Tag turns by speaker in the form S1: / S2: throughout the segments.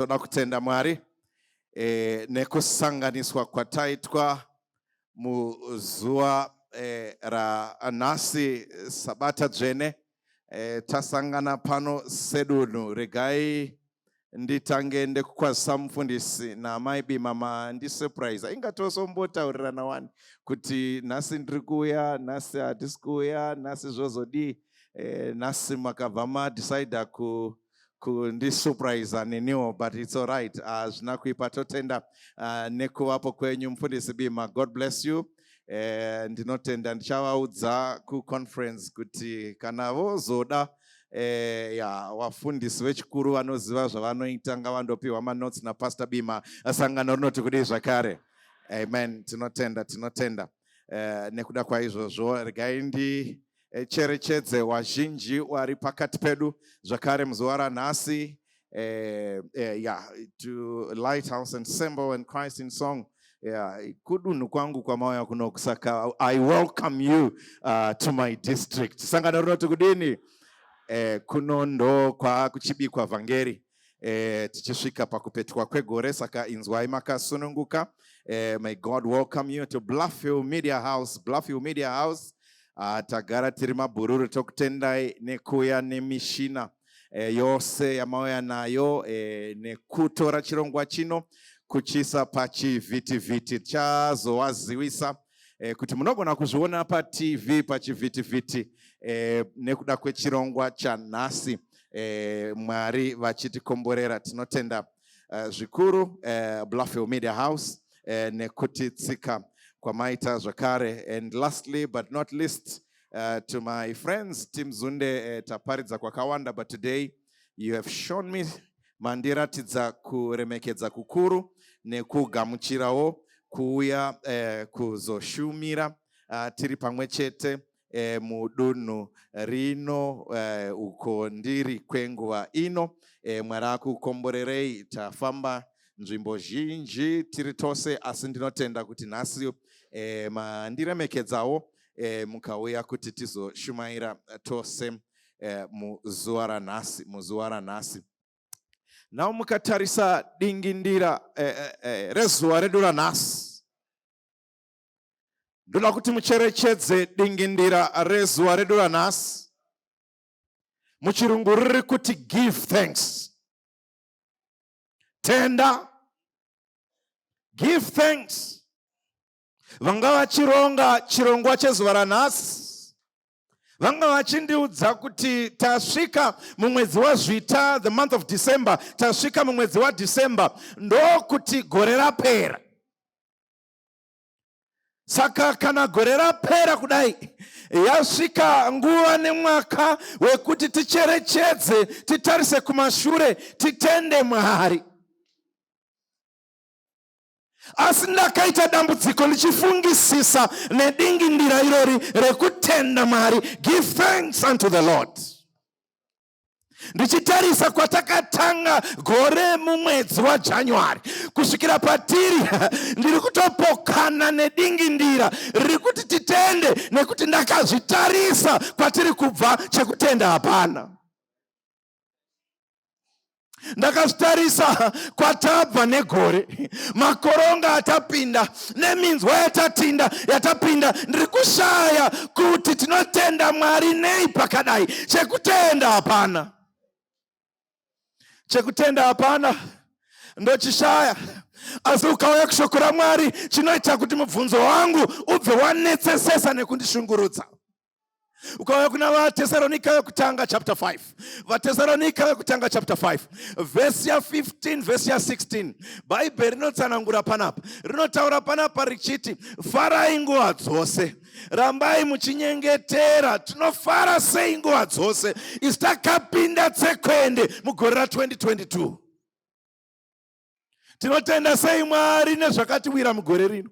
S1: Toda kutenda Mwari nekusanganiswa kwataitwa muzuva ranhasi, Sabata dzvene. Tasangana pano sedunhu. Regai nditange ndekukwazisa mufundisi naamai Bima. Mandisurprise, inga tosombotaurirana wani kuti nhasi ndiri kuuya, nhasi hatisi kuuya, nhasi zvozodii. Nhasi makabva madecida kundisurprise neniwo, but it's alright, hazvina kuipa. Totenda nekuvapo kwenyu, mufundisi Bima. God bless you. Ndinotenda. Ndichavaudza kuconference kuti kana vozoda ya vafundisi vechikuru vanoziva zvavanoita, ngavandopiwa manotes napastor Bima. Sangano rinoti kudii zvakare? Amen. Tinotenda, tinotenda nekuda kwaizvozvo. Regai ndi cherechedze wazhinji wari pakati pedu zvakare muzuva ranhasi, ya to Lighthouse Ensemble and Christ in Song. Yeah, kudunhu kwangu kwamauya kuno, saka I welcome you to my district. Sangano rinoti kudini? Kuno ndo kwakuchibikwa vhangeri tichisvika pakupetwa kwegore, saka inzwai makasununguka. May God welcome you to Bluffhill Media House. Bluffhill Media House, tagara tiri mabhururu. Tokutendai nekuuya nemishina yose yamauya nayo nekutora chirongwa chino kuchisa pachivhitivhiti. Chazowazivisa kuti munogona kuzviona paTV pachivhitivhiti nekuda kwechirongwa chanhasi. Mwari vachitikomborera. Tinotenda zvikuru Bluffhill Media House nekutitsika kwamaita zvakare. And lastly but not least, to my friends, Team Zunde, taparidza kwakawanda, but today you have shown me, mandiratidza kuremekedza kukuru nekugamuchirawo kuuya kuzoshumira tiri pamwe chete mudunhu rino uko ndiri kwenguva ino. Mwari akukomborerei. Tafamba nzvimbo zhinji tiri tose, asi ndinotenda kuti nhasi mandiremekedzawo mukauya kuti tizoshumaira tose muzuva ranhasi, muzuva ranhasi. Now mukatarisa dingindira rezuva redu ranhasi, ndoda kuti mucherechedze dingindira rezuva redu ranhasi. Muchirungu riri kuti "Give thanks", tenda, give thanks. Vanga vachironga chirongwa chezuva ranhasi vanga vachindiudza kuti tasvika mumwedzi waZvita, the month of December. Tasvika mumwedzi waDecember, ndokuti gore rapera. Saka kana gore rapera kudai, yasvika nguva nemwaka wekuti ticherechedze, titarise kumashure, titende Mwari. Asi ndakaita dambudziko ndichifungisisa nedingindira irori rekutenda Mwari, "Give thanks unto the Lord", ndichitarisa kwatakatanga gore mumwedzi waJanuary kusvikira patiri, ndiri kutopokana nedingindira riri kuti titende, nekuti ndakazvitarisa kwatiri kubva, chekutenda hapana. Ndakazvitarisa kwatabva negore, makoronga atapinda neminzwa yatatinda yatapinda, ndiri kushaya kuti tinotenda Mwari nei pakadai. Chekutenda hapana, chekutenda hapana, ndochishaya. Asi ukauya kushoko raMwari, chinoita kuti mubvunzo wangu ubve wanetsesesa nekundishungurudza. Ukauya kuna VaTesaronika vekutanga chapter 5, VaTesaronika vekutanga chapter 5 vhesi ya15, vhesi ya16, Bhaibheri rinotsanangura panapa, rinotaura panapa richiti, "Farai nguva dzose, rambai muchinyengetera." Tinofara sei nguva dzose isu takapinda tsekwende mugore ra2022? Tinotenda sei Mwari nezvakatiwira mugore rino?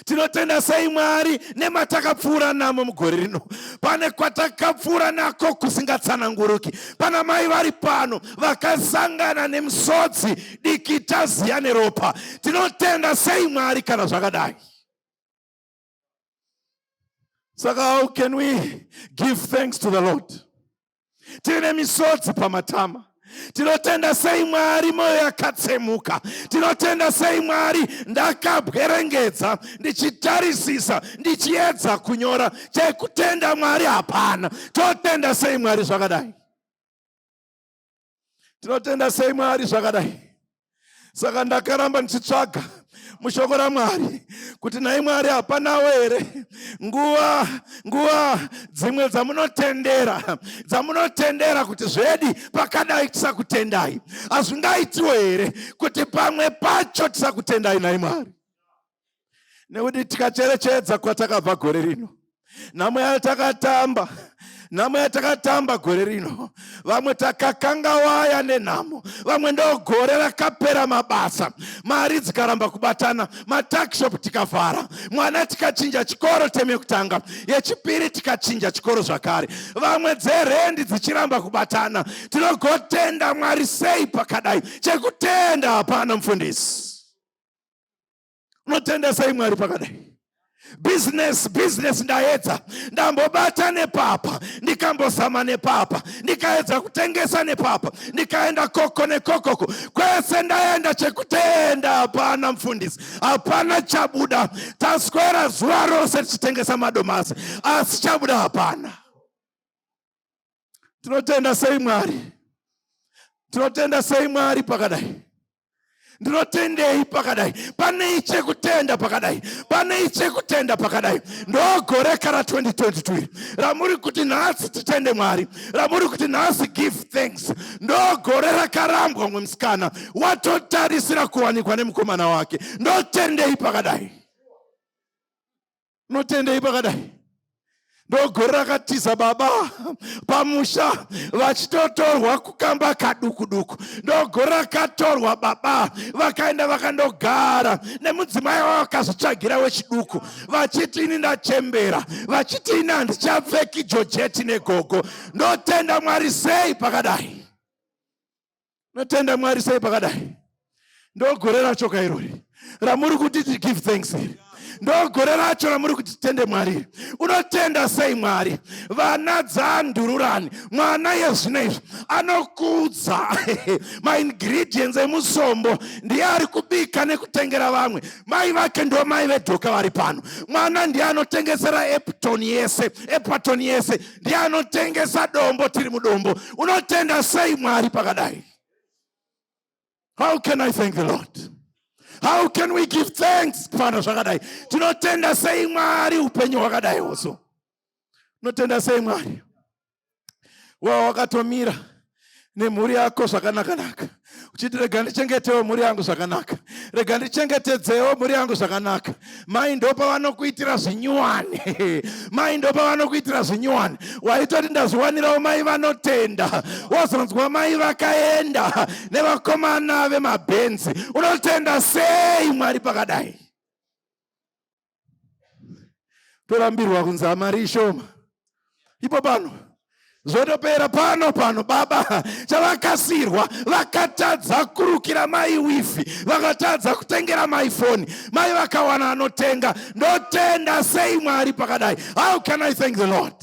S1: Tinotenda sei Mwari nematakapfuura namo mugore rino? Pane kwatakapfuura nako kusingatsananguruki. Pana mai vari pano vakasangana nemusodzi, dikita, ziya neropa. Tinotenda sei Mwari kana zvakadai? Saka how can we give thanks to the Lord tine misodzi pamatama? Tinotenda sei Mwari mwoyo yakatsemuka? Tinotenda sei Mwari? Ndakabwerengedza ndichitarisisa, ndichiedza kunyora, chekutenda Mwari hapana. Totenda sei Mwari zvakadai? Tinotenda sei Mwari zvakadai? Saka ndakaramba ndichitsvaga mushoko raMwari kuti nhai Mwari, hapanawo here nguva dzimwe dzamunotendera kuti zvedi pakadai tisakutendai? Hazvingaitiwo here kuti pamwe pacho tisakutendai, nhai Mwari? Nekuti tikacherechedza kwatakabva gore rino, nhamo yatakatamba, nhamo yatakatamba gore rino, vamwe takakanga waya nenhamo, vamwe ndo gore rakapera mabasa, mari dzikaramba kubatana, matuckshop tikavhara, mwana tikachinja chikoro term yekutanga, yechipiri tikachinja chikoro zvakare, vamwe dzerendi dzichiramba kubatana. Tinogotenda Mwari sei pakadai? Chekutenda hapana. Mufundisi, unotenda sei Mwari pakadai? Business, business ndaedza, ndambobata nepapa, ndikambozama nepapa, ndikaedza kutengesa nepapa, ndikaenda koko nekokoko, kwese ndaenda, chekutenda hapana. Mufundisi, hapana chabuda. Taswera zuva rose tichitengesa madomasi, asi chabuda hapana. Tinotenda sei Mwari? Tinotenda sei Mwari pakadai? Ndinotendei pakadai? Panei chekutenda pakadai? Panei chekutenda pakadai? Ndogore kara 2022 ramuri kuti nhasi titende Mwari, ramuri kuti nhasi give thanks. Ndogore rakarambwa mumwe musikana watotarisira kuwanikwa nemukomana wake. Ndotendei pakadai? Unotendei pakadai? Ndogore rakatiza baba pamusha vachitotorwa kukamba kaduku duku. Ndogore rakatorwa baba vakaenda vakandogara nemudzimai wavo vakazotsvagira wechiduku, vachiti ini ndachembera, vachiti ini handichapfeki georgette negogo. Ndotenda Mwari sei pakadai? Notenda Mwari sei pakadai? Ndogore racho kairori ramuri kuti give thanks iri, ndogore racho ramuri kuti tende Mwari iri. Unotenda sei Mwari? Vana dzandururani, mwana yezvino izvi anokudza maingredients emusombo, ndiye ari kubika nekutengera vamwe. Mai vake ndo mai vedhoka vari pano. Mwana ndiye anotengesera Epton yese, Epaton yese, ndiye anotengesa dombo tiri mudombo. Unotenda sei Mwari pakadai? How can I thank the Lord? How can we give thanks pano zvakadai? Tinotenda sei Mwari upenyu hwakadai hoso? Unotenda sei Mwari? Wa wakatomira nemhuri yako zvakanaka-naka, uchiti rega ndichengetewo mhuri yangu zvakanaka, rega ndichengetedzewo mhuri yangu zvakanaka. Mai ndo pavanokuitira zvinyuwani, mai ndo pavanokuitira zvinyuwani. Waitoti ndazviwanirawo mai vanotenda, wozonzwa mai vakaenda nevakomana vemabhenzi. Unotenda sei Mwari pakadai? Torambirwa kunzi amari ishoma ipo pano, zvotopera pano pano. Baba chavakasirwa, vakatadza kurukira mai weave, vakatadza kutengera mai foni, mai vakawana anotenga. Ndotenda sei Mwari pakadai? How can I thank the Lord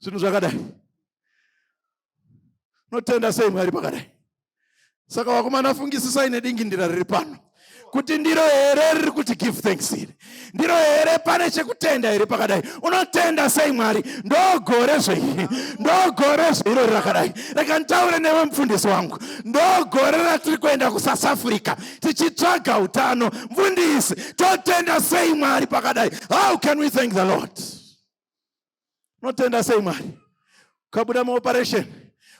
S1: zvinhu zvakadai? Notenda sei Mwari pakadai? Saka vakomana, fungisisai nedingindira riri pano kuti ndiro here riri kuti give thanks iri? Ndiro here? Pane chekutenda here pakadai? Unotenda sei Mwari? Ndogore zvei? Ndogore zveirori rakadai? Rega nditaure newe, mufundisi wangu. Ndogore ratiri kuenda kuSouth Africa tichitsvaga utano. Mufundisi, totenda sei Mwari pakadai? How can we thank the Lord? Unotenda sei Mwari? Ukabuda muoperation,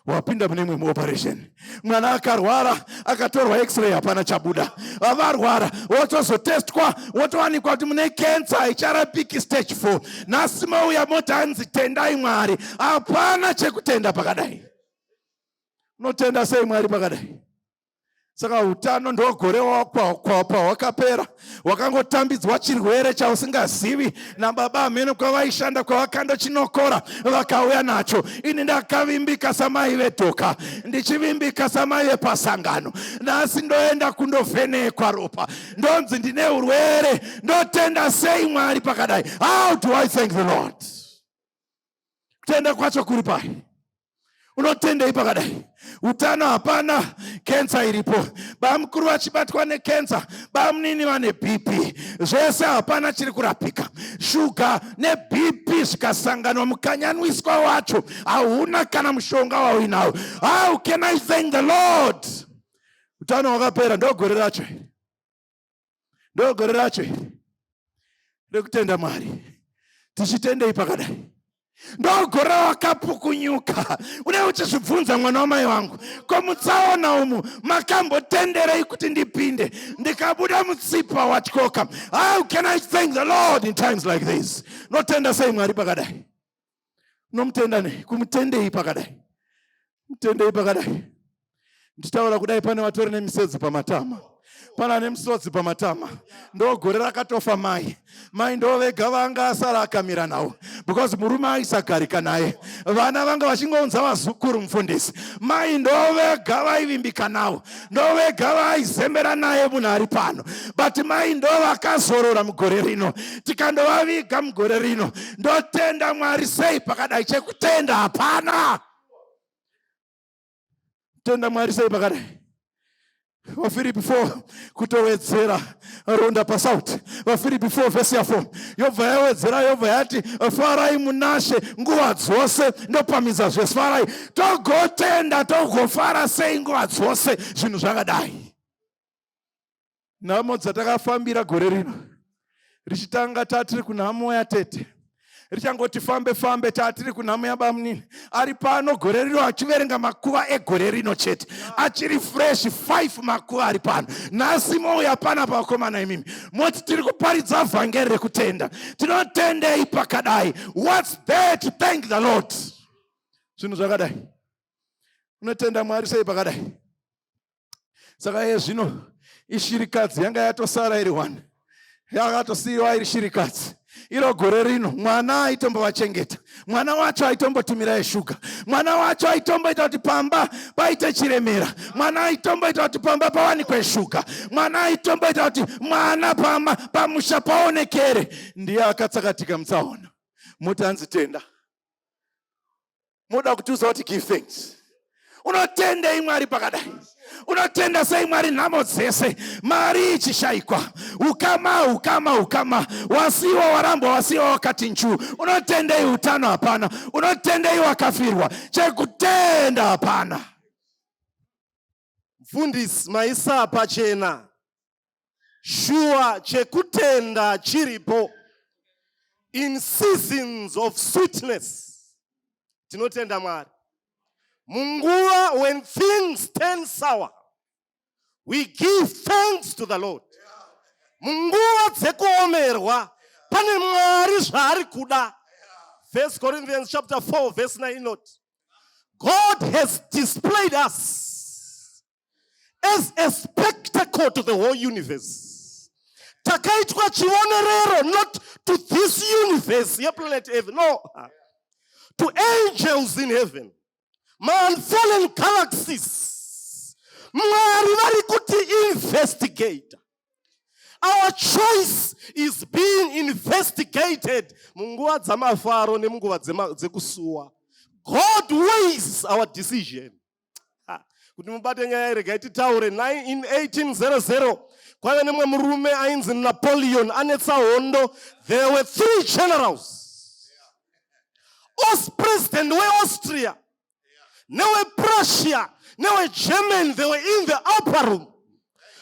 S1: wapinda mune imwe muoperation. Mwana akarwara, akatorwa X-ray, hapana chabuda. Varwara, wotozotestwa, wotowanikwa kuti mune kensa haicharapiki, stage 4. Nhasi mauya moti hanzi tendai Mwari. Hapana chekutenda pakadai. Unotenda sei Mwari pakadai? Saka utano ndogore pahwakapera, wakangotambidzwa chirwere chausingazivi nababa hamene kwavaishanda, kwavakandochinokora, vakauya nacho. Ini ndakavimbika samai vedhoka, ndichivimbika samai vepasangano. Nhasi ndoenda kundovhenekwa ropa, ndonzi ndine urwere. Ndotenda sei Mwari pakadai? How do I thank the Lord? Kutenda kwacho kuri pai? Unotendei pakadai? Utano hapana, kensa iripo, bamukuru vachibatwa nekensa, bamunini vane BP, zvese hapana chiri kurapika. Shuga neBP zvikasanganwa, mukanyanwiswa wacho hauna kana mushonga wauinawo. How can I thank the Lord? Utano hwakapera. Ndogore racho, ndogore racho rekutenda Mwari. Tichitendei pakadai? Ndogore wakapukunyuka. Une uchizvibvunza, mwana wamai vangu, ko mutsaona umu makambotenderei kuti ndipinde, ndikabuda mutsipa watyoka? How can I thank the Lord in times like this? Notenda sei Mwari pakadai? Unomutenda nei? Kumutendei pakadai? Mutendei pakadai? Ndichitaura kudai, pane vatori nemisodzi pamatama, pana nemisodzi pamatama. Ndogore rakatofa mai. Mai ndo vega vanga asara akamira nawo, because murume aisagarika naye. Vana vanga vachingounza vazukuru, mufundisi. Mai ndo vega vaivimbika nawo, ndo vega vaizembera naye munhu ari pano. But mai ndo vakazorora mugore rino, tikandovaviga mugore rino. Ndotenda Mwari sei pakadai? Chekutenda hapana. Tenda Mwari sei pakadai? VaFiripi 4, kutowedzera ronda pasauti. VaFiripi 4 vhesi ya4 yobva yawedzera, yobva yati, "Farai munaShe nguva dzose." Ndopamidza zvese, farai. Togotenda, togofara sei nguva dzose zvinhu zvakadai? Nhamo dzatakafambira gore rino richitanga, tatiri kunhamo yatete. Richangoti fambe fambe, tatiri kunhamo yabamunini ari pano. Gore rino achiverenga makuva egore rino chete, achiri fresh, 5 makuva ari pano. Nhasi mouya pana pavakomana imimi, moti tiri kuparidza vhangeri rekutenda. Tinotendei pakadai? What's there to thank the Lord? Zvinhu zvakadai, unotenda Mwari sei pakadai? Saka iye zvino ishirikadzi yanga yatosara iri one, yakatosiyiwa iri shirikadzi. Iro gore rino mwana aitombovachengeta, mwana wacho aitombotumira eshuga, mwana wacho aitomboita kuti pamba paite chiremera, mwana aitomboita kuti pamba pawanikwe shuga, mwana aitomboita kuti mwana pama pamusha paonekere, ndiye akatsakatika mutsaona. Muti hanzi tenda, muda kutiudza kuti give thanks. Unotendei Mwari pakadai? Unotenda sei Mwari nhamo dzese, mari ichishayikwa, ukama, ukama, ukama wasiwa, warambwa, wasiwa wakati nchu? Unotendei? Utano hapana. Unotendei wakafirwa? Chekutenda hapana.
S2: Mfundisi, maisa pachena. Shuwa, chekutenda chiripo. In seasons of sweetness tinotenda Mwari. Munguva when things turn sour, we give thanks to the Lord. Munguva dzekuomerwa, pane Mwari zvaari kuda. First Corinthians chapter 4 verse 9 inoti, "God has displayed us as a spectacle to the whole universe." Takaitwa chionerero, not to this universe yeplanet Earth, no, to angels in heaven, maunfallen galaxies. Mwari vari kuti investigate. Our choice is being investigated. Munguva dzamafaro nemunguva dzekusuwa, God weighs our decision. Ha, kuti mubate nyaya, regai titaure. In 1800 kwaive nemumwe murume ainzi Napoleon, anetsa hondo. There were three generals, os president weAustria, newePrussia, neweGerman. They were in the upper room.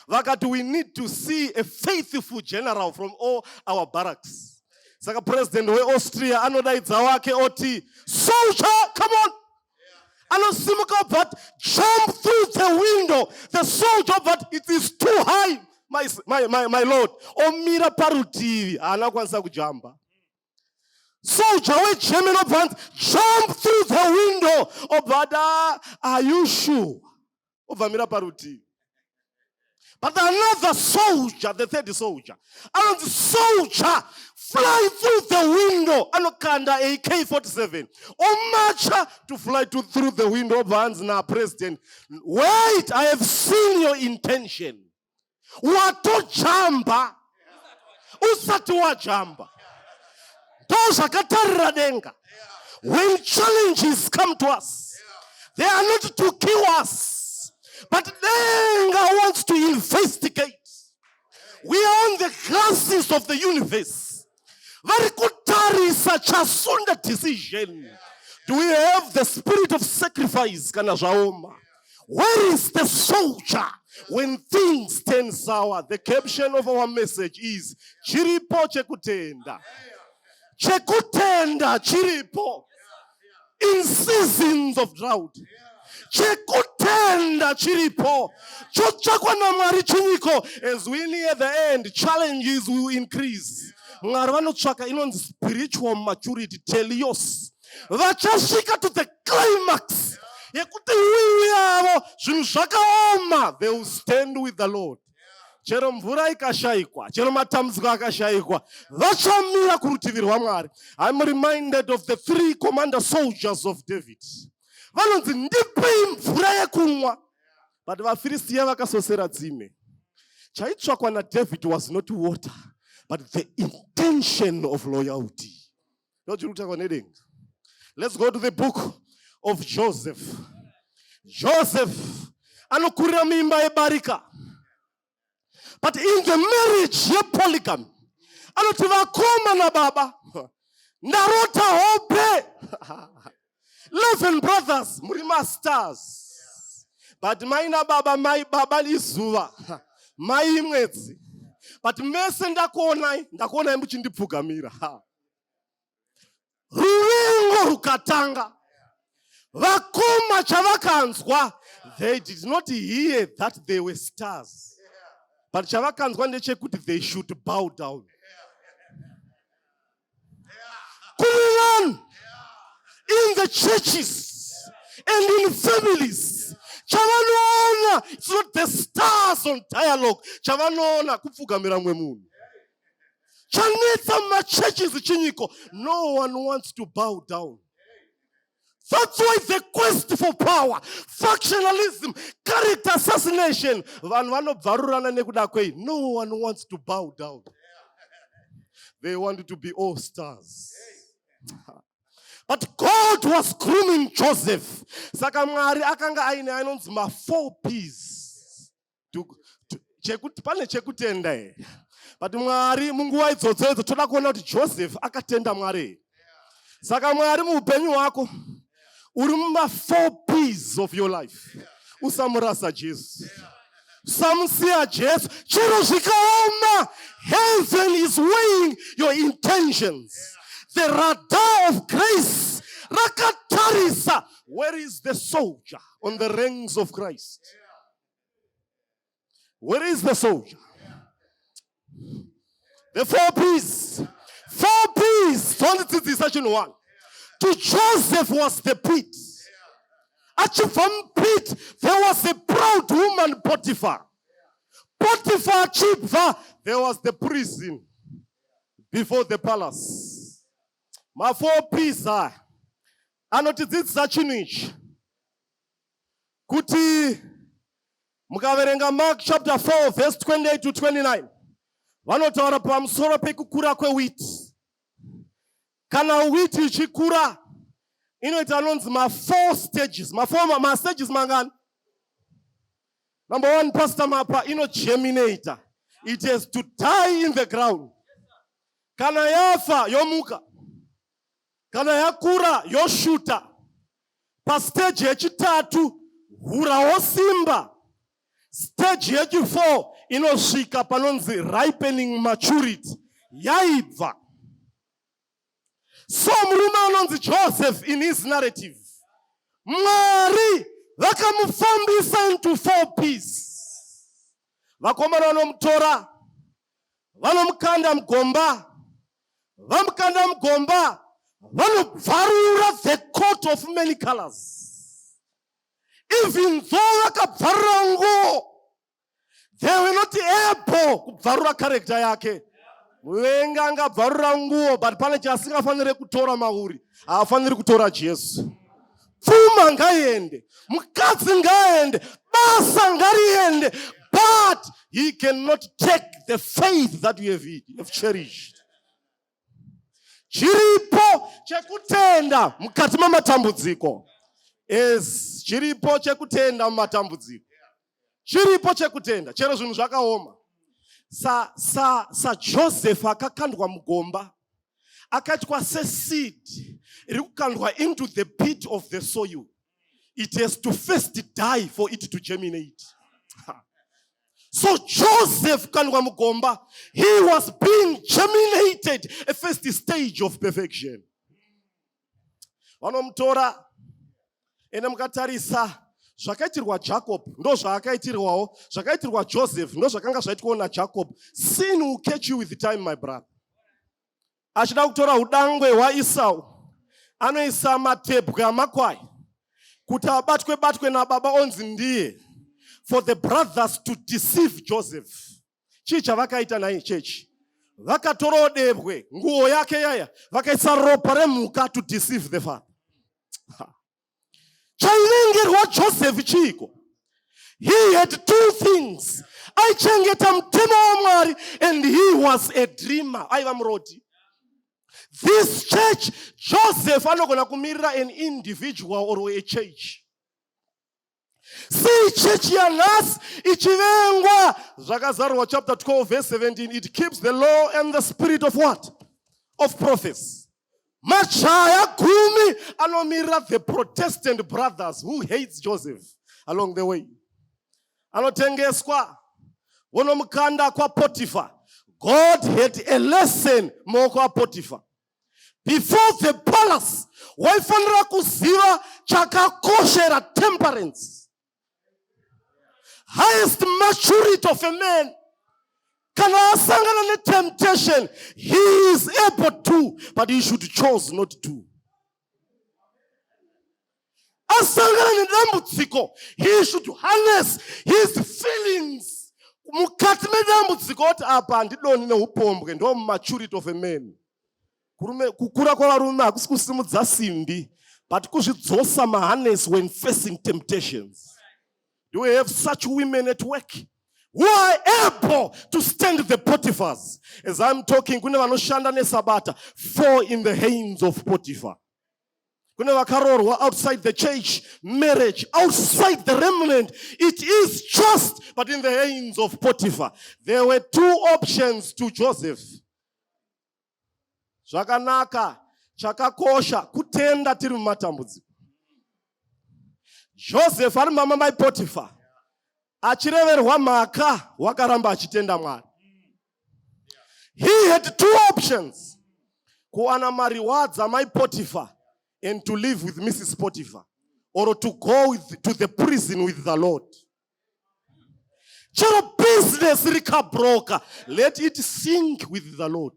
S2: Vakati, "We need to see a faithful general from all our barracks." Saka president weAustria anodaidza wake, oti, "Soldier, come on." Anosimuka, but, "Jump through the window." The soldier, "But it is too high, my lord." Omira parutivi, haana kukwanisa kujamba. Soldier weGerman obva anzi, "Jump through the window." Obva ati, "Ah, are you sure?" Obva mira parutivi. But another soldier, the third soldier, anonzi, "Soldier, fly through the window." Anokanda AK-47, omacha to fly through the window. Obva anzi napresident, "Wait, I have seen your intention. Watojamba usati wajamba." Ndo zvakatarira denga. When challenges come to us, They are not to kill us, but denga wants to investigate. We are on the glasses of the universe. Vari kutarisa chasunda decision. Do we have the spirit of sacrifice kana zvaoma? Where is the soldier when things turn sour? The caption of our message is "Chiripo chekutenda." Chekutenda chiripo in seasons of drought. Chekutenda chiripo chotsvakwa naMwari chinyiko. As we near the end, challenges will increase. Mwari vanotsvaka inonzi spiritual maturity, telios. Vachasvika to the climax yekuti will yavo zvinhu zvakaoma, they will stand with the Lord. Chero mvura ikashayikwa, chero matambudziko akashayikwa, vachamira kurutivi rwaMwari. I'm reminded of the three commander soldiers of David. Vanonzi, "Ndipei mvura yekumwa," but vaFiristiya vakasosera tsime. Chaitsvakwa naDavid was not water, but the intention of loyalty. Ndochiri kutsvakwa nedenga. Let's go to the book of Joseph. Joseph anokurira muimba yebarika, but in the marriage yepolygamy anoti, "Vakoma nababa, ndarota hope. 11 brothers, muri mastars, but mai nababa, mai baba izuva, mai imwedzi, but mese ndakuonai, ndakuonai muchindipfugamira." Ruvengo rukatanga. Vakoma chavakanzwa, they did not hear that they were stars, but chavakanzwa ndechekuti they should bow down. Kune vanhu in the churches and in families, chavanoona, it's not the stars on dialogue. Chavanoona kupfugamira mumwe munhu. Chanetsa mumachurches chinyiko? No one wants to bow down. That's why the quest for power, factionalism, character assassination, vanhu vanobvarurana nekuda kwei? No one wants to bow down. They want to be all stars. But God was grooming Joseph. Saka Mwari akanga aine anonzi ma4 Ps. Chekuti pane chekutenda here. But Mwari munguva idzodzo idzo toda kuona kuti Joseph akatenda Mwari here. Saka Mwari muupenyu hwako uri muma4 Ps of your life. Usamurasa Jesu. Usamusiya Jesu. Chero zvikaoma, heaven is weighing your intentions. The radar of grace rakatarisa, where is the soldier on the ranks of Christ? Where is the soldier? The four Ps. Four Ps. Dzondidzidzisa chinhu one. To Joseph was the pit. Achibva mupit, there was a proud woman, Potiphar. Potiphar achibva, there was the prison before the palace. Ma4 Ps aya anotidzidzisa chinhu ichi, kuti mukaverenga Mark chapter 4 verse 28 to 29, vanotaura pamusoro pekukura kwewheat. Kana wheat ichikura inoita anonzi ma4 stages. Ma4 mastages mangani? Number one, Pastor Mapa, inogerminata. It has to die in the ground. Kana yafa yomuka, kana yakura yoshuta. Pastage yechitatu hura wosimba. Stage yechi4 inosvika panonzi ripening maturity, yaibva. So murume anonzi Joseph, in his narrative, Mwari vakamufambisa into four Ps. Vakomana vanomutora, vanomukanda mugomba. Vamukanda mugomba, vanobvarura the coat of many colors. Even though vakabvarura nguo, they were not able kubvarura character yake. Muvengi angabvarura nguo, but pane chaasingafaniri kutora mauri. Haafaniri kutora Jesu. Pfuma ngaiende, mukadzi ngaaende, basa ngariende, but he cannot take the faith that you have cherished. Chiripo chekutenda mukati mamatambudziko. As chiripo chekutenda mumatambudziko, chiripo chekutenda chero zvinhu zvakaoma. SaJoseph sa, sa akakandwa mugomba, akaitwa seseed iri kukandwa into the pit of the soil. It has to first die for it to germinate. So Joseph kandwa mugomba, he was being germinated, a first stage of perfection. Vanomutora, ende mukatarisa zvakaitirwa Jacob, ndo zvaakaitirwawo. Zvakaitirwa Joseph ndo zvakanga zvaitwawo naJacob. Sin will catch you with time, my brother. Achida kutora udangwe hwaIsau, anoisa matebwe amakwai kuti abatwe batwe nababa, onzi ndiye, for the brothers to deceive Joseph. Chii chavakaita nai chechi? Vakatorawo debwe, nguo yake yaya, vakaisa ropa remhuka to deceive the father. Chaivengerwa Joseph chiiko? He had two things: aichengeta mutemo waMwari and he was a dreamer, aiva muroti. This church, Joseph anogona kumirira an individual or a church. Sei chechi yanhasi ichivengwa? Zvakazarurwa chapter 12 verse 17: it keeps the law and the spirit of what? Of prophets. Majaya 10 anomirira the Protestant brothers who hates Joseph along the way. Anotengeswa, vonomukanda kwaPotifa. God had a lesson mumaoko aPotifa. Before the palace, waifanira kuziva chakakoshera temperance, highest maturity of a man. Kana asangana netemptation, he is able to, but he should chose not to. Asangana nedambudziko, he should harness his feelings mukati medambudziko, kuti apa handidoni neupombwe. Ndo maturity of a man. Kukura kwavarume hakusi kusimudza simbi, but kuzvidzosa maharness when facing temptations. Do we have such women at work who are able to stand the Potiphars? As I'm talking, kune vanoshanda nesabata, fall in the hands of Potiphar. Kune vakaroorwa outside the church, marriage outside the remnant. It is just but in the hands of Potiphar. There were two options to Joseph. Zvakanaka, chakakosha kutenda tiri mumatambudziko. Joseph ari mama mai Potiphar, achireverwa mhaka, wakaramba achitenda Mwari. He had two options: kuwana marewards amai Potiphar and to live with Mrs Potiphar, or to go to the prison with the Lord. Chero business rikabroka, let it sink with the Lord.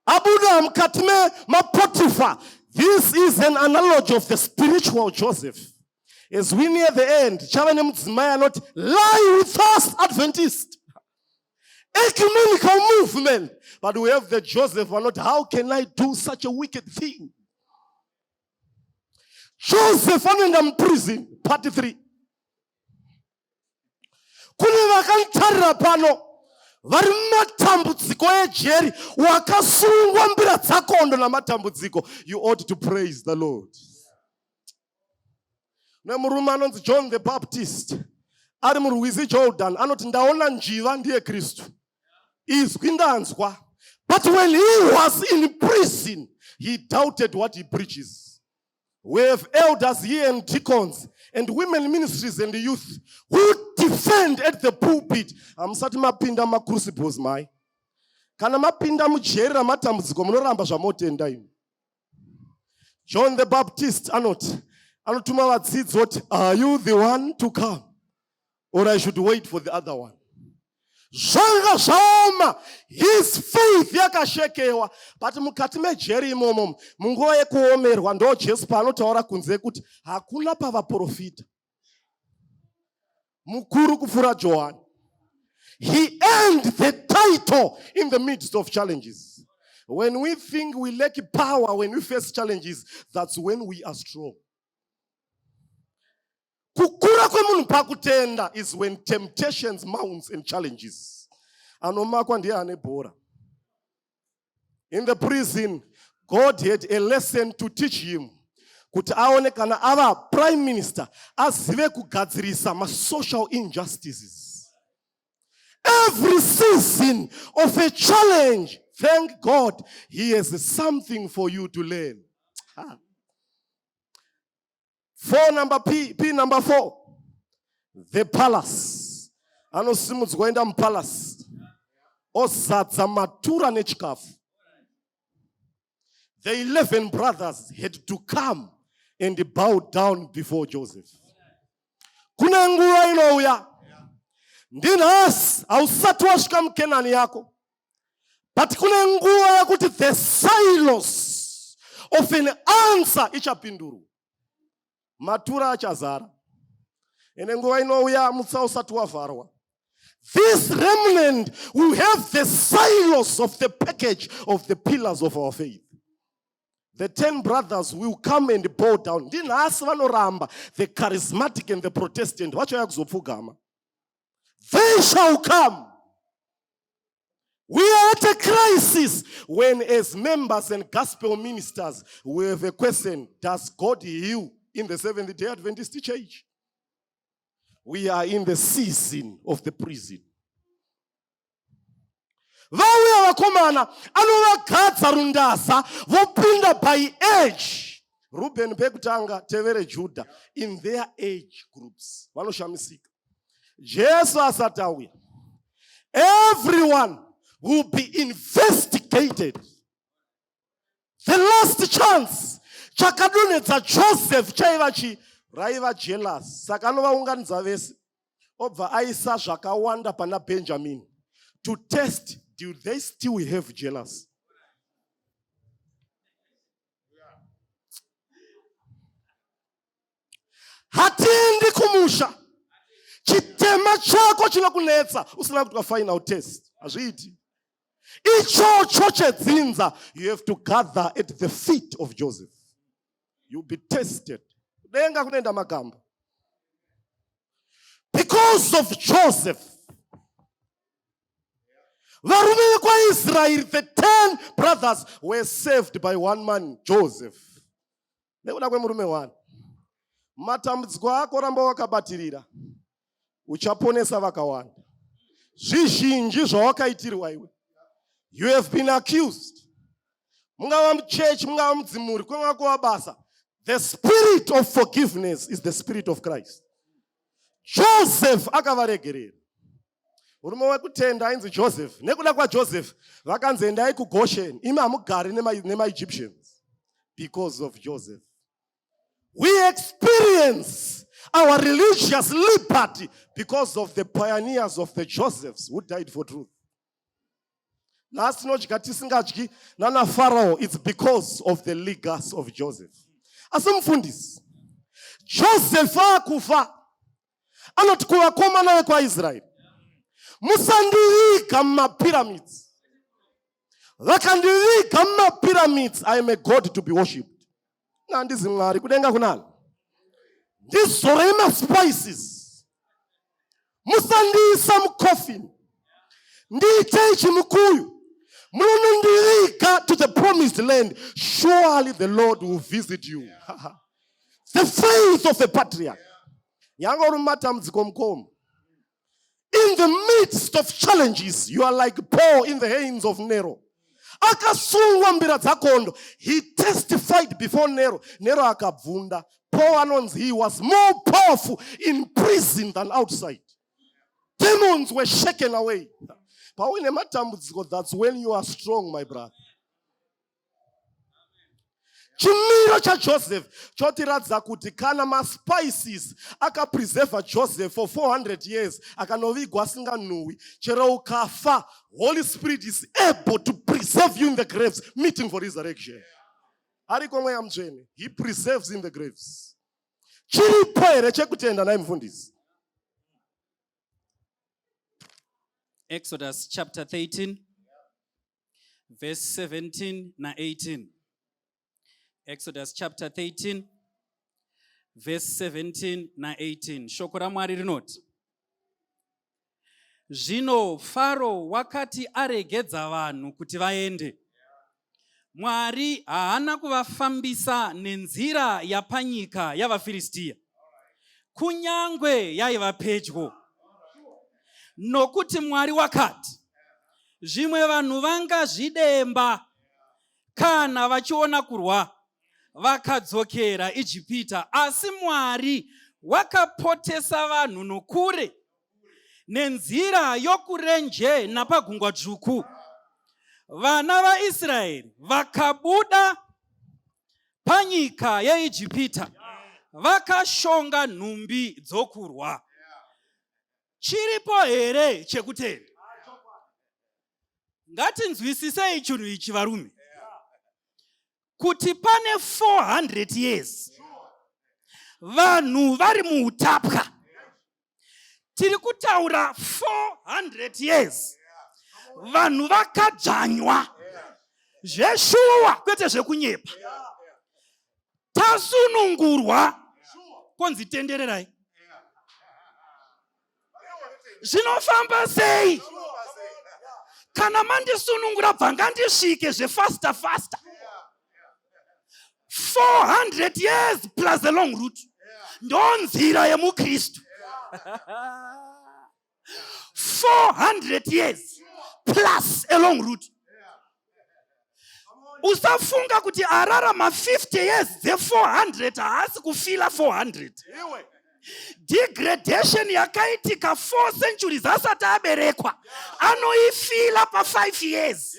S2: Abuda mukati maPotifa. This is an analogy of the spiritual Joseph. As we near the end, chava nemudzimai anoti, "Lie with us, Adventist ecumenical movement." But we have the Joseph anoti, "How can I do such a wicked thing?" Joseph anoenda muprison, part 3. Kune vakanditarira pano vari mumatambudziko ejeri, wakasungwa mbira dzakondo namatambudziko, you ought to praise the Lord. Nemurume anonzi John the Baptist, ari murwizi Jordan, anoti, "Ndaona njiva, ndiye Kristu, izwi ndanzwa." But when he was in prison, he doubted what he preaches. We have elders here and deacons and women ministries and youth who defend at the pulpit. Hamusati mapinda macrucibles, mai. Kana mapinda mujeri ramatambudziko, munoramba zvamotenda imi. John the Baptist anoti, anotuma vadzidzi oti, "Are you the one to come, or I should wait for the other one?" Zvanga zvaoma, his faith yakashekewa, but mukati mejeri imomo, munguva yekuomerwa, ndo Jesu paanotaura kunze kuti hakuna pavaprofita mukuru kupfuura Johani. He earned the title in the midst of challenges. When we think we lack power, when we face challenges, that's when we are strong. Kukura kwemunhu pakutenda is when temptations mounts and challenges. Anomakwa ndiye ane bhora. In the prison, God had a lesson to teach him. Kuti aone kana ava prime minister, azive kugadzirisa masocial injustices. Every season of a challenge, thank God he has something for you to learn. Ah. Four number P, P number four, the palace. Anosimudzwa enda mupalace, ozadza matura nechikafu. The 11 brothers had to come and bow down before Joseph. Kune nguva inouya, ndinhasi hausati wasvika muKenani yako, but kune nguva yekuti the silos of an answer ichapindurwa, matura achazara. Ene nguva inouya mutsa usati wavharwa, this remnant will have the silos of the package of the pillars of our faith. The 10 brothers will come and bow down. Ndinhasi vanoramba the charismatic and the Protestant vachauya kuzopfugama. They shall come. We are at a crisis when, as members and gospel ministers, we have a question: does God heal in the Seventh Day Adventist Church? We are in the season of the prison. Vauya vakomana, anovagadza rundaza, vopinda by age. Ruben pekutanga, tevere Judah, in their age groups. Vanoshamisika. Jesu asati auya, everyone will be investigated. The last chance, chakadonhedza Joseph chaiva chi raiva jealous. Saka anovaunganidza vese, obva aisa zvakawanda pana Benjamin to test, do they still have jealous? Hatiendi kumusha chitema chako chinokunetsa usina kuitwa final test. Hazviiti ichocho chedzinza. You have to gather at the feet of Joseph. You'll be tested. Denga kunoenda magamba because of Joseph. Varume vekwaIsraeri, the 10 brothers were saved by one man, Joseph. Nekuda kwemurume one. Matambudziko ako, ramba wakabatirira, uchaponesa vakawanda. Zvizhinji zvawakaitirwa iwe, you have been accused, mungava muchechi, mungava mudzimuri, kwengava kuva basa. The spirit of forgiveness is the spirit of Christ. Joseph akavaregerera. Murume wekutenda ainzi Joseph. Nekuda kwaJoseph vakanzi, "Endai kuGoshen, imi hamugari nemaEgyptians." Because of Joseph we experience our religious liberty, because of the pioneers of the Josephs who died for truth. Nhasi tinodya tisingadyi nana Farao. It's because of the legacy of Joseph. Asi mufundisi, Joseph akufa, anoti kuvakomana vekwaIsraeri, "Musandiviga mumapyramids. Vakandiviga mumapyramids, I am a god to be worshipped. Nandizi Mwari kudenga kunani. Ndizorei maspices, musandiisa mucoffin. Ndiitei chimukuyu, munonondiviga to the promised land. Surely the Lord will visit you." The faith of a patriarch. Yange uri mumatambudziko, mukoma, in the midst of challenges, you are like Paul in the hands of Nero. Akasungwa mbira dzakondo. He testified before Nero. Nero akabvunda. Paul anonzi he was more powerful in prison than outside. Demons were shaken away. Pauine matambudziko, that's when you are strong, my brother. Chimiro chaJoseph chotiradza kuti kana maspices akapreserva Joseph for 400 years, akanovigwa asinganhuhwi, chero ukafa, Holy Spirit is able to preserve you in the graves, meeting for resurrection. Ariko Mweya Mutsvene. He preserves in the graves. Chiripo here chekutenda nai mufundisi?
S3: Exodus chapter 13, verse 17 na 18. Exodus chapter 13, verse 17 na 18. Shoko raMwari rinoti, "Zvino Faro wakati aregedza vanhu kuti vaende, Mwari haana kuvafambisa nenzira yapanyika yavaFiristiya, kunyangwe yaiva pedyo, nokuti Mwari wakati, "Zvimwe vanhu vangazvidemba kana vachiona kurwa, vakadzokera Ijipita." Asi Mwari wakapotesa vanhu nokure nenzira yokurenje napagungwa dzvuku. Vana vaIsraeri vakabuda panyika yeIjipita vakashonga nhumbi dzokurwa. Chiripo here chekutenda? Ngatinzwisisei chinhu ichi, varume, kuti pane 400 years vanhu vari muutapwa. Tiri kutaura 400 years vanhu vakadzvanywa zveshuwa, kwete zvekunyepa. Tasunungurwa, konzi tendererai. Zvinofamba sei kana mandisunungura? Bva ngandisvike zvefaster faster. 400 years plus a long route, ndo nzira yemukristu. 400 years plus a long route. Usafunga kuti ararama 50 years dze400 haasi kufeela 400. Degradation yakaitika 4 centuries asati aberekwa anoifeela pa5 years.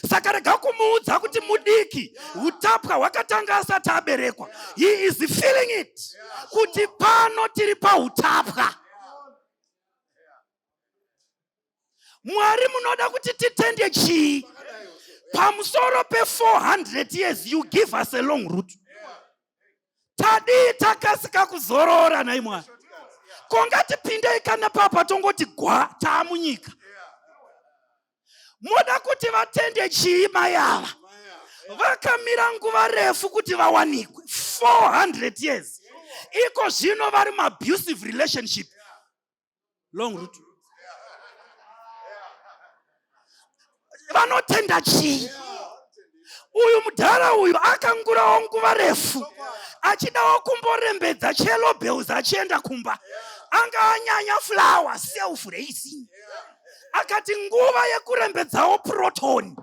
S3: Saka rega kumuudza kuti mudiki. Utapwa hwakatanga asati aberekwa. He is feeling it kuti pano tiri pautapwa. Mwari, munoda kuti titende chii pamusoro pe400 years? You give us a long route. Tadii takasika kuzorora nai Mwari? Ko ngatipindei kana papa tongoti gwa taamunyika. Moda kuti vatende chii mai ava vakamira nguva refu kuti vawanikwe, 400 years? Iko zvino vari muabusive relationship, long route. Vanotenda chii? Uyu mudhara uyu akangurawo nguva refu achidawo kumborembedza chelo bells achienda kumba. Anga anyanya flower self raising. Akati nguva yekurembedzawo proton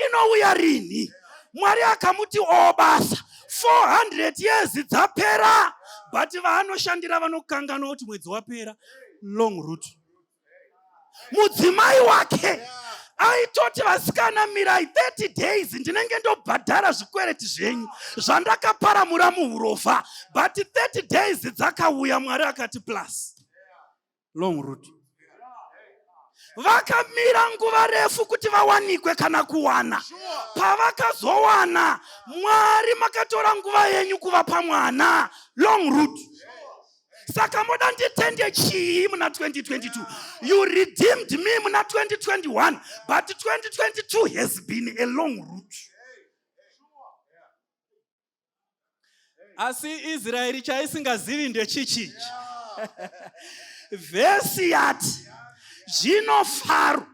S3: inouya rini? Mwari akamuti o basa. 400 years dzapera, but vaanoshandira vanokanganwa kuti mwedzi wapera. Long route. Mudzimai wake aitoti, "Vasikana, mirai 30 days, ndinenge ndobhadhara zvikwereti zvenyu zvandakaparamura muurovha." But 30 days dzakauya, Mwari akati plus long route. Vakamira nguva refu kuti vawanikwe kana kuwana. Pavakazowana, Mwari makatora nguva yenyu kuvapa mwana, long route. Saka moda nditende chii muna 2022? You redeemed me muna 2021, but 2022 has been a long route. Asi Israeri chaisingazivi ndechichichi. Vhesi yati, "Zvino Faro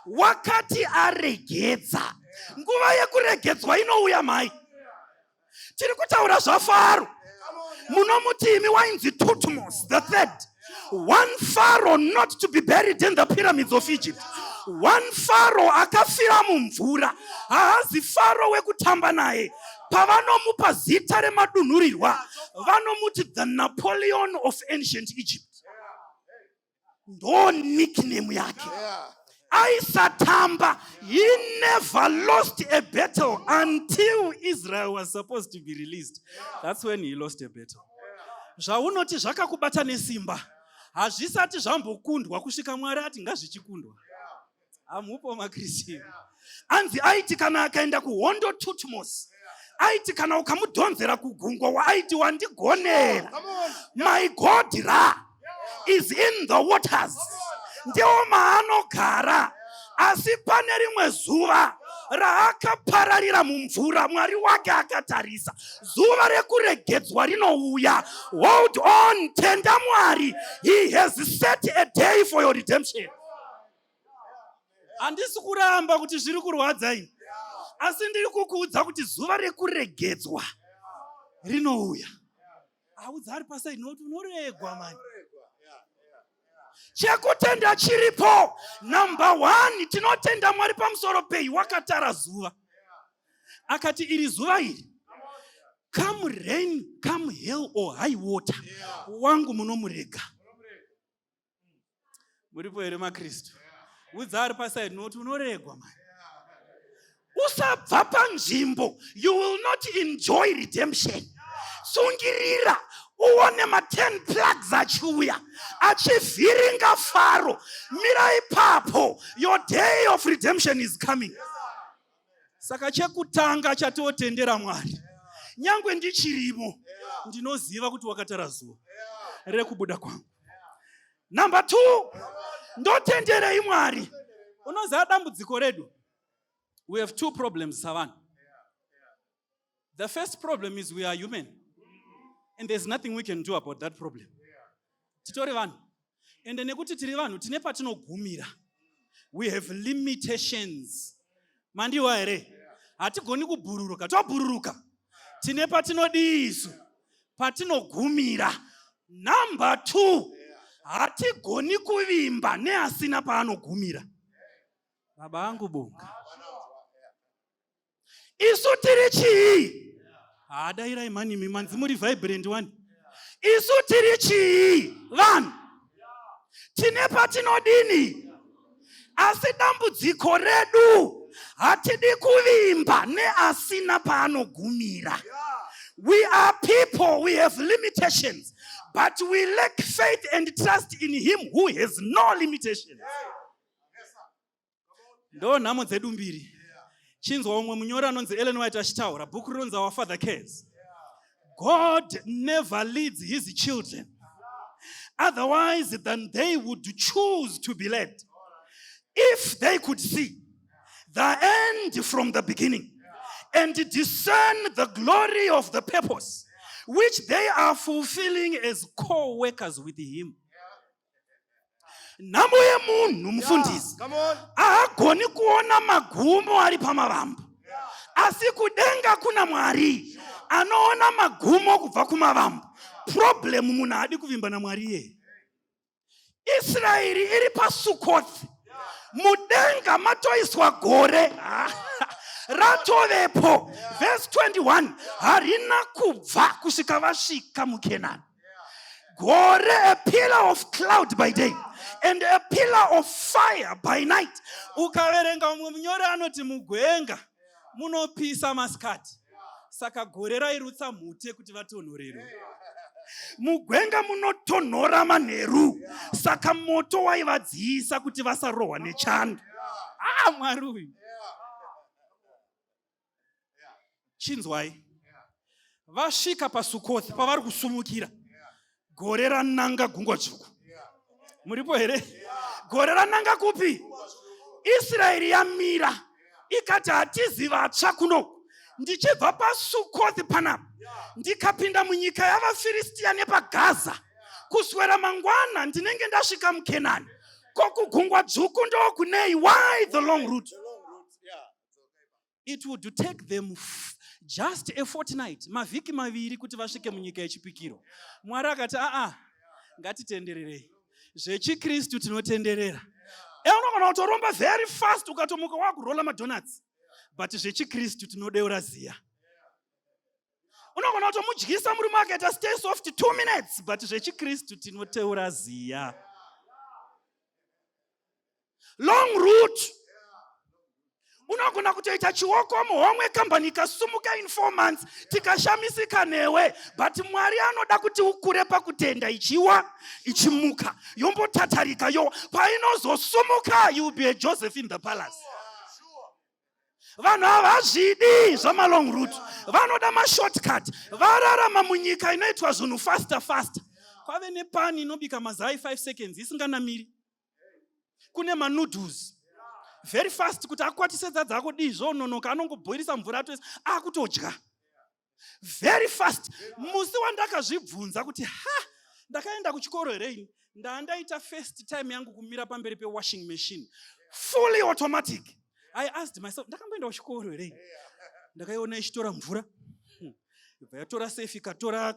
S3: wakati aregedza." Nguva yekuregedzwa inouya, mhai. Tiri kutaura zvaFaro. Munomuti imi wainzi Thutmose the Third, one pharaoh not to be buried in the pyramids of Egypt, one pharaoh akafira mumvura. Haazi Faro wekutamba naye. Pavanomupa zita remadunhurirwa, vanomuti the Napoleon of ancient Egypt. Ndo nickname yake. Aisatamba. He never lost a battle until Israel was supposed to be released. That's when he lost a battle. Zvaunoti zvakakubata nesimba hazvisati zvambokundwa kusvika Mwari ati ngazvichikundwa. Hamupo maKristian. Anzi aiti kana akaenda kuhondo, Thutmose aiti kana ukamudhonzera kugungwa, waaiti, "Wandigonera. My god Ra is in the waters." Ndiwo maanogara. Asi pane rimwe zuva raakapararira mumvura, Mwari wake akatarisa. Zuva rekuregedzwa rinouya. Hold on, tenda Mwari. He has set a day for your redemption. Handisi kuramba kuti zviri kurwadza ini. Asi ndiri kukuudza kuti zuva rekuregedzwa rinouya. Audza ari paside nokuti unoregwa mani. Chekutenda chiripo. Number one, tinotenda Mwari pamusoro pei? Wakatara zuva. Akati iri zuva iri, come rain, come hail or high water, wangu munomurega. Muripo here maKristu? Udza ari paside nokuti unoregwa mani. Usabva panzvimbo, you will not enjoy redemption. Tsungirira uone ma10 plagues achiuya achivhiringa Faro. Mira ipapo, your day of redemption is coming. Saka chekutanga chatotendera Mwari, nyangwe ndichirimo, ndinoziva kuti wakatara zuva rekubuda kwangu. Number two, ndotenderei Mwari? Unoziva dambudziko redu, we have two problems savanhu. The first problem is we are human and there's nothing we can do about that problem. Titori vanhu, ende nekuti tiri vanhu tine patinogumira. We have limitations. Mandiwa here? Hatigoni kubhururuka, tobhururuka, tine patinodii isu, patinogumira. Number two, hatigoni kuvimba neasina paanogumira. Baba angu bonga, isu tiri chii? Haadairai manimi, manzi muri vibrant one. Isu tiri chii? Vanhu tine patinodini, asi dambudziko redu hatidi kuvimba neasina paanogumira. We are people, we have limitations, but we lack faith and trust in him who has no limitations. Ndo nhamo dzedu mbiri. Chinzwa umwe munyori anonzi Ellen White achitaura, bhuku rinonzi Our Father Cares. "God never leads his children otherwise than they would choose to be led if they could see the end from the beginning and discern the glory of the purpose which they are fulfilling as co-workers with him." Nhamo yemunhu, mufundisi,
S2: Come on.
S3: haagoni kuona magumo ari pamavambo, asi kudenga kuna Mwari anoona magumo kubva kumavambo. Problem, munhu haadi kuvimba naMwari iyeye. Israeri iri paSukothi, mudenga matoiswa gore ratovepo. Vhesi 21, harina kubva kusvika vasvika muKenani. Gore, a pillar of cloud by day and a pillar of fire by night. Ukaverenga mumwe munyori anoti mugwenga munopisa masikati, saka gore rairutsa mhute kuti vatonhorerwe. Mugwenga munotonhora manheru, saka moto waivadziisa kuti vasarohwa nechando. Ah, Mwari uyu! Chinzwai, vasvika paSukothi, pavari kusumukira, gore rananga Gungwa Dzvuku. Muripo here? Gore rananga kupi? Israeri yamira ikati, "Hatizi vatsva kuno. Ndichibva paSukothi panapa, ndikapinda munyika yavaFiristiya nepaGaza, kuswera mangwana ndinenge ndasvika muKenani. Kokugungwa Dzvuku ndokunei? Why the long route?" It would take them just a fortnight, mavhiki 2, kuti vasvike munyika yechipikiro. Mwari akati, "Aa, ngatitendererei zvechikristu, tinotenderera." E, unogona kutoromba very fast, ukatomuka wakurola madonuts, but zvechikristu tinodeura ziya. Unogona kutomudyisa murume akaita stay soft 2 minutes, but zvechikristu tinoteura ziya. Long route, unogona kutoita chioko muhomwe, kambani ikasumuka in 4 months, tikashamisika newe, but Mwari anoda kuti ukure pakutenda. Ichiwa, ichimuka, yombotatarika, yo painozosumuka, you will be a Joseph in the palace. Vanhu havazvidi zvamalong route, vanoda mashortcut. Vararama munyika inoitwa zvinhu faster faster. Kwave nepani inobika mazai 5 seconds isinganamiri, kune manoodles very fast, kuti akwatise sadza akudii, zvononoka, anongobhoirisa mvura atoisa, akutodya very fast. Musi wandakazvibvunza kuti, "Ha, ndakaenda kuchikoro here ini?" Ndandaita first time yangu kumira pamberi pewashing machine, fully automatic. I asked myself, ndakamboenda kuchikoro here? Ndakaiona ichitora mvura, ibva yatora Surf, ikatora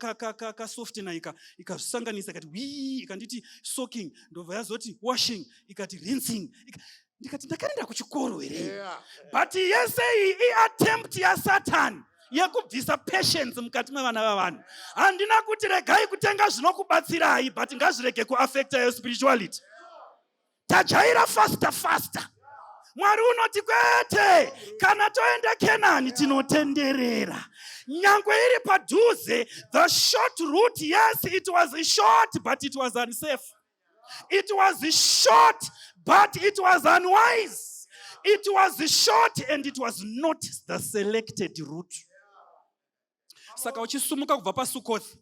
S3: kasoftener, ikazvisanganisa, ikati wii, ikanditi soaking, ndobva yazoti washing, ikati rinsing. Ndikati, ndakaenda kuchikoro here? But yese iyi iattempt yaSatan yekubvisa patience mukati mevana vavanhu. Handina kuti regai kutenga zvinokubatsirai, but ngazvirege kuaffecta your spirituality. Tajaira faster faster. Mwari unoti kwete, kana toenda Kenani tinotenderera, nyangwe iri padhuze. The short route, yes, it was short, but it was unsafe. It was short, but it was unwise. It was short and it was not the selected route. Saka uchisumuka kubva paSukoth,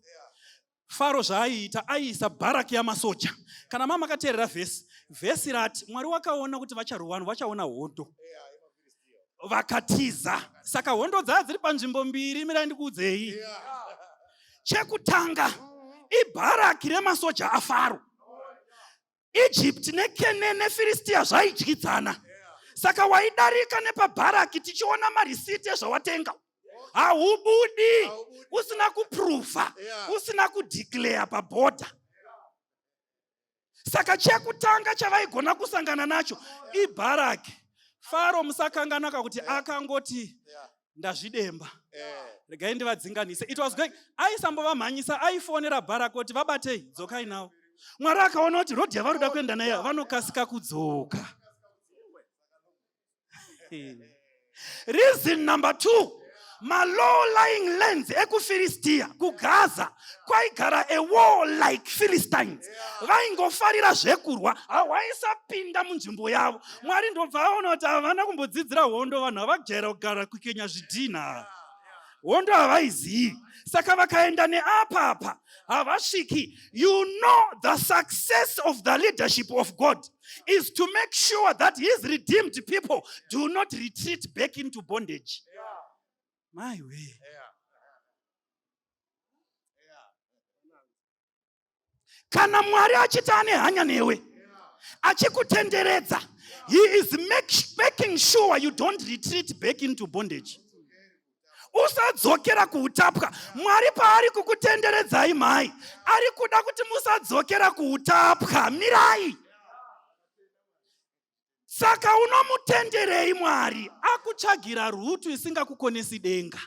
S3: Faro zvaaiita, aiisa bharaki yamasoja. Kana mama makateerera vhesi, vhesi rati Mwari wakaona kuti vacharuwana, vachaona hondo, vakatiza. Saka hondo dzaa dziri panzvimbo mbiri. Mirai ndikuudzei. Chekutanga ibharaki remasoja aFaro. Egypt nekene neFiristiya zvaidyidzana. Saka waidarika nepabharaki tichiona marisiti ezvawatenga. Haubudi usina kuprova, usina kudeclare pabhodha. Saka chekutanga chavaigona kusangana nacho ibharaki. Faro, musakanganaka kuti akangoti, "Ndazvidemba, regai ndivadzinganise." It was going, aisambovamhanyisa, aifonera bharaki kuti, "Vabatei, dzokai nawo." Mwari akaona kuti road yavari kuda kuenda nayo vanokasika kudzoka. Reason number two, malow lying lands ekuFiristiya, kuGaza kwaigara a war like Philistines, vaingofarira zvekurwa. Hawaisapinda munzvimbo yavo. Mwari ndobva aona kuti havana kumbodzidzira hondo, vanhu havajaira kugara kukenya zvidhina, hondo havaizivi. Saka vakaenda neapapa havasviki. You know, the success of the leadership of God is to make sure that his redeemed people do not retreat back into bondage. My way, kana Mwari achiti ane hanya newe, achikutenderedza, he is making sure you don't retreat back into bondage. Usadzokera kuutapwa. Mwari paari kukutenderedzai, mhai, ari kuda kuti musadzokera kuutapwa. Mirai. Saka unomutenderei Mwari akutsvagira route isingakukonesi denga?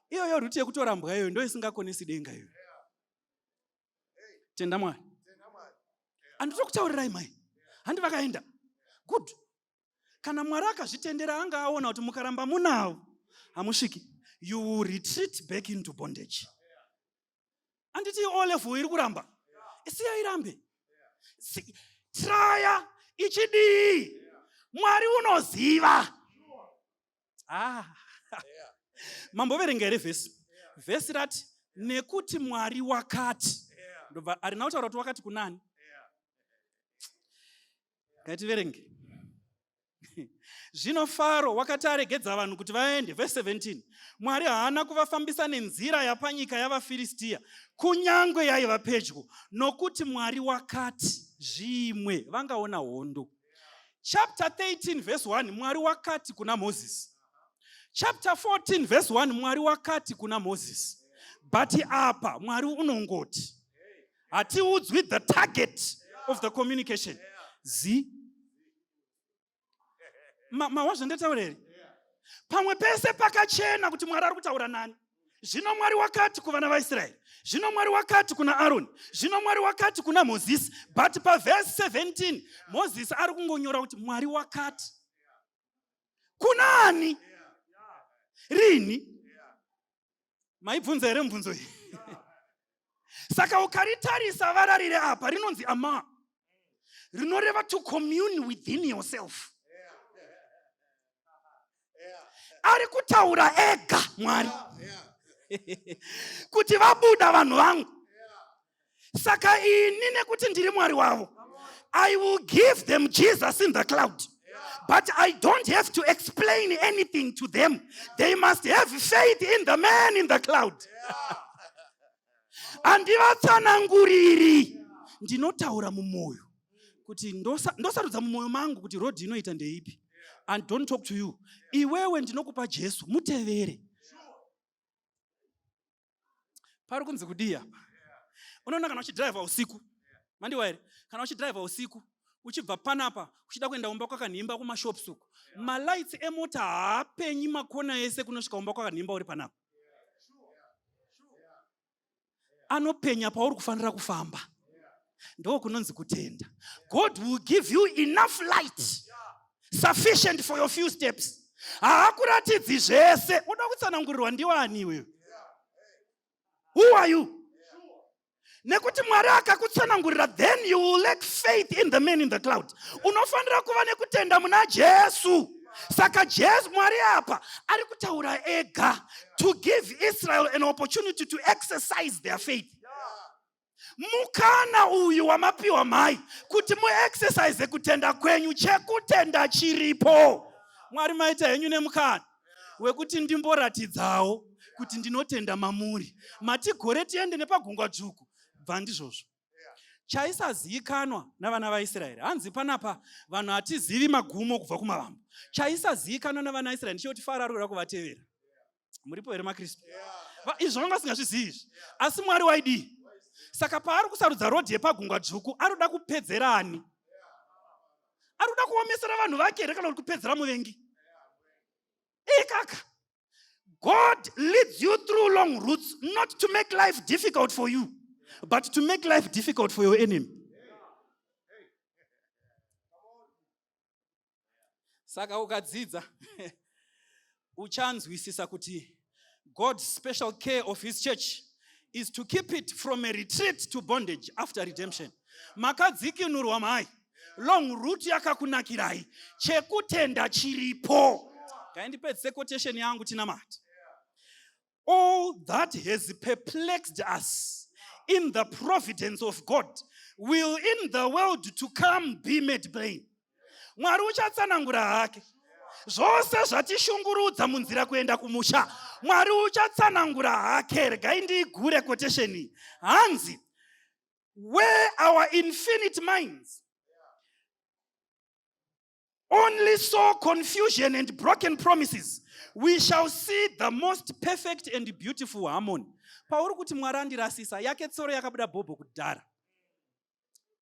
S3: Iyoyo route yekutorambwa iyoyo ndo isingakonesi denga iyoyo. Tenda Mwari. Handitokutaurirai mai, handi vakaenda good. Kana Mwari akazvitendera, anga aona kuti mukaramba munavo hamusviki, you will retreat back into bondage. Handiti O level iri kuramba? Siya irambe. Traya ichidii, Mwari unoziva. Ah. Mamboverenga here vhesi? Vhesi rati, "Nekuti Mwari wakati." Ndobva harina kutaura kuti wakati kunani. Ngativerenge. Zvino Faro wakati aregedza vanhu kuti vaende, vhesi 17, Mwari haana kuvafambisa nenzira yapanyika yavaFiristiya, kunyange yaiva pedyo, nokuti Mwari wakati, zvimwe vangaona hondo. Chapter 13 verse 1, Mwari wakati kuna Mozisi. Chapter 14 verse 1, Mwari wakati kuna Mozisi. But apa Mwari unongoti, hatiudzwi the target of the communication. Zi mahwa zvandataura here? Pamwe pese pakachena kuti Mwari ari kutaura nani. Zvino Mwari wakati kuvana vaIsraeri, zvino Mwari wakati kuna Aroni, zvino Mwari wakati kuna Mozisi. But pavhesi 17 Mozisi ari kungonyora kuti Mwari wakati kuna ani, rini. Maibvunza here mubvunzo iyi? Saka ukaritarisa vararire apa, rinonzi ama, rinoreva to commune within yourself. Ari kutaura ega Mwari kuti, "Vabuda vanhu vangu. Saka ini, nekuti ndiri Mwari wavo, I will give them Jesus in the cloud, but I don't have to explain anything to them. They must have faith in the man in the cloud." Handivatsananguriri, ndinotaura mumwoyo kuti ndosarudza mumwoyo mangu kuti road inoita ndeipi. And don't talk to you. Iwewe ndinokupa Jesu, mutevere. Pari kunzi kudii apa? Unoona kana uchidhiraivha usiku, mandiwa here? Kana uchidhiraivha usiku uchibva panapa uchida kuenda kumba kwakanhimba kumashops uko, malights emota haapenyi makona ese kunosvika kumba kwakanhimba uri panapa. Anopenya pauri kufanira kufamba. Ndo kunonzi kutenda. God will give you enough light sufficient for your few steps. Haakuratidzi zvese. Uda kutsanangurirwa ndiwani iwewe? Who are you? Nekuti Mwari akakutsanangurira, then you will lack faith in the man in the cloud. Unofanira kuva nekutenda muna Jesu. Saka Jesu, Mwari apa ari kutaura ega to give Israel an opportunity to exercise their faith. Mukana uyu wamapiwa mai kuti muexercise kutenda kwenyu. Chekutenda chiripo. Mwari, maita henyu nemukana wekuti ndimboratidzawo kuti ndinotenda mamuri. Mati gore tiende nepagungwa dzvuku, bva ndizvozvo. Chaisazivikanwa navana vaIsraeri, hanzi panapa vanhu hatizivi magumo kubva kumavambo. Chaisazivikanwa navana vaIsraeri ndechekuti Faro ari kuda kuvatevera. Muripo here, maKristu? Izvo vanga vasingazvizivi izvi, asi Mwari waidii? Saka paari kusarudza road yepagungwa dzvuku, ari kuda kupedzerani? Ari kuda kuomesera vanhu vake here kana kuti kupedzera muvengi? Ikaka God leads you through long routes not to make life difficult for you, but to make life difficult for your enemy. Saka ukadzidza, uchanzwisisa kuti God's special care of his church is to keep it from a retreat to bondage after redemption. Makadzikinurwa mai, long route yakakunakirai. Chekutenda chiripo. Ngaindipedzise quotation yangu tinamati. All that has perplexed us in the providence of God will in the world to come be made plain. Mwari uchatsanangura hake zvose zvatishungurudza munzira kuenda kumusha. Mwari uchatsanangura hake. Regai ndiigure quotation iyi. Hanzi, "Where our infinite minds only saw confusion and broken promises, we shall see the most perfect and beautiful harmony." Pauri kuti Mwari andirasisa, yake tsoro yakabuda bhobho kudhara.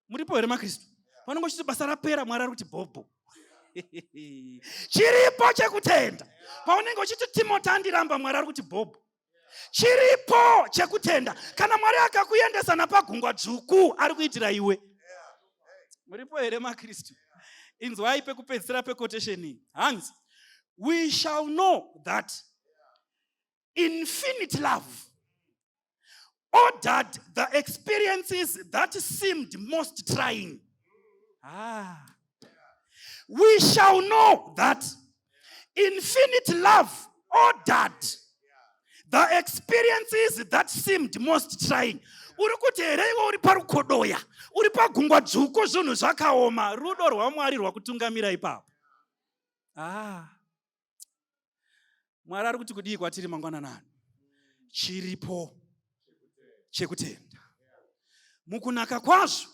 S3: Muripo here, maKristu? Panonge uchiti basa rapera, Mwari ari kuti bhobho. Chiripo chekutenda. Paunenge uchiti Timoti andiramba, Mwari ari kuti bhobho. Chiripo chekutenda. Kana Mwari akakuendesa napagungwa dzvuku, ari kuitira iwe. Muripo here, maKristu? Inzwai pekupedzisira pequotation iyi. Hanzi, "We shall know that infinite love ordered the experiences that seemed most trying." Ah. We shall know that infinite love ordered the experiences that seemed most trying. Uri kuti here iwe uri parukodoya, uri pagungwa dzvuku, zvinhu zvakaoma? Rudo rwaMwari rwakutungamira ipapo. Ah. Mwari ari kuti kudii kwatiri mangwananani? Chiripo chekutenda. Mukunaka kwazvo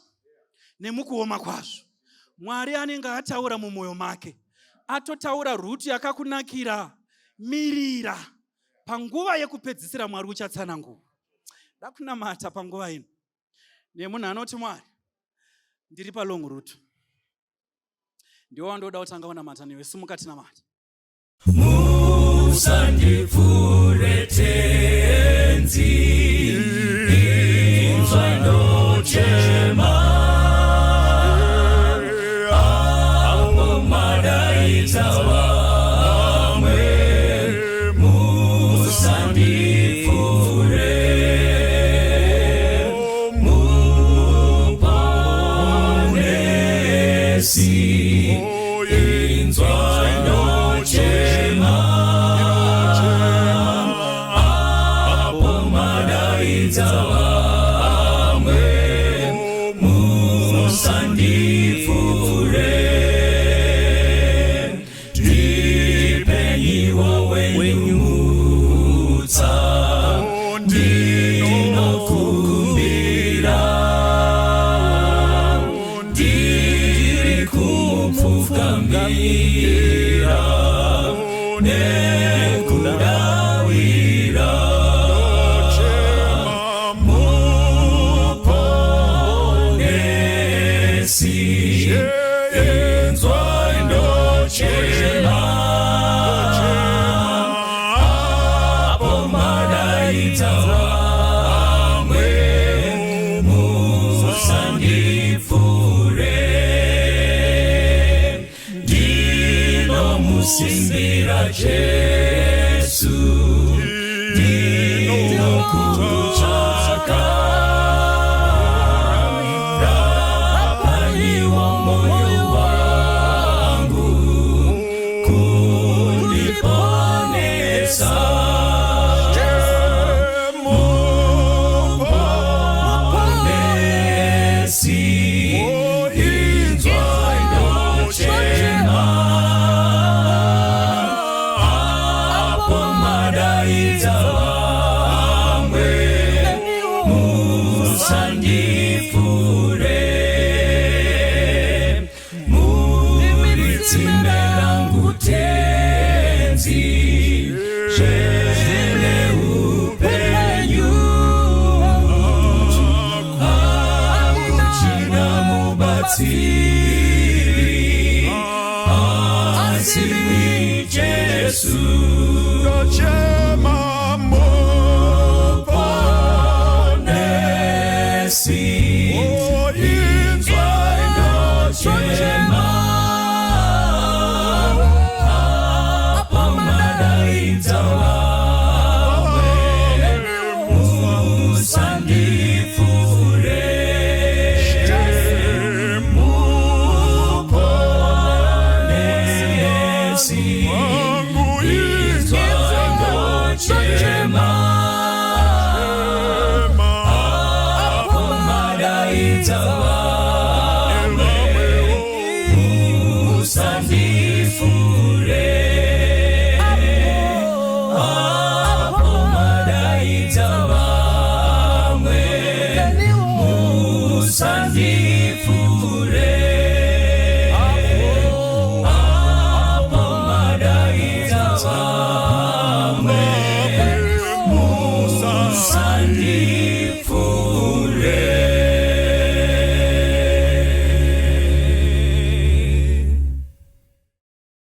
S3: nemukuoma kwazvo, Mwari anenge ataura mumwoyo make, atotaura route yakakunakira. Mirira panguva yekupedzisira, Mwari uchatsanangura. Dakunamata panguva ino nemunhu anoti, "Mwari, ndiri palong route." Ndiwo wandoda kutanga kunamata newe. Simuka tinamata.
S4: Musandipfuure Tenzi, inzwa ndochema apo madaidza vamwe. Musandipfuure, Muponesi, inzwa ndochema apo madaidza vamwe. Musandipfuure, ndipenyiwo wenyu mutsa, ndinokumbira. Ndiri kumupfugamira. Kutambira nekudawira. Muponesi, inzwai ndochema apo madaidza vamwe, musandipfuure. Ndinomusimbira Jesu, ndinokutsvaka. Rapaiwo moyo wangu kundiponesa. Muponesi, inzwai ndochema apo madaidza vamwe, musandipfuure. Muri tsime rangu Tenzi, zvene upenyu, hakuchina mubatsiri asi Jesu.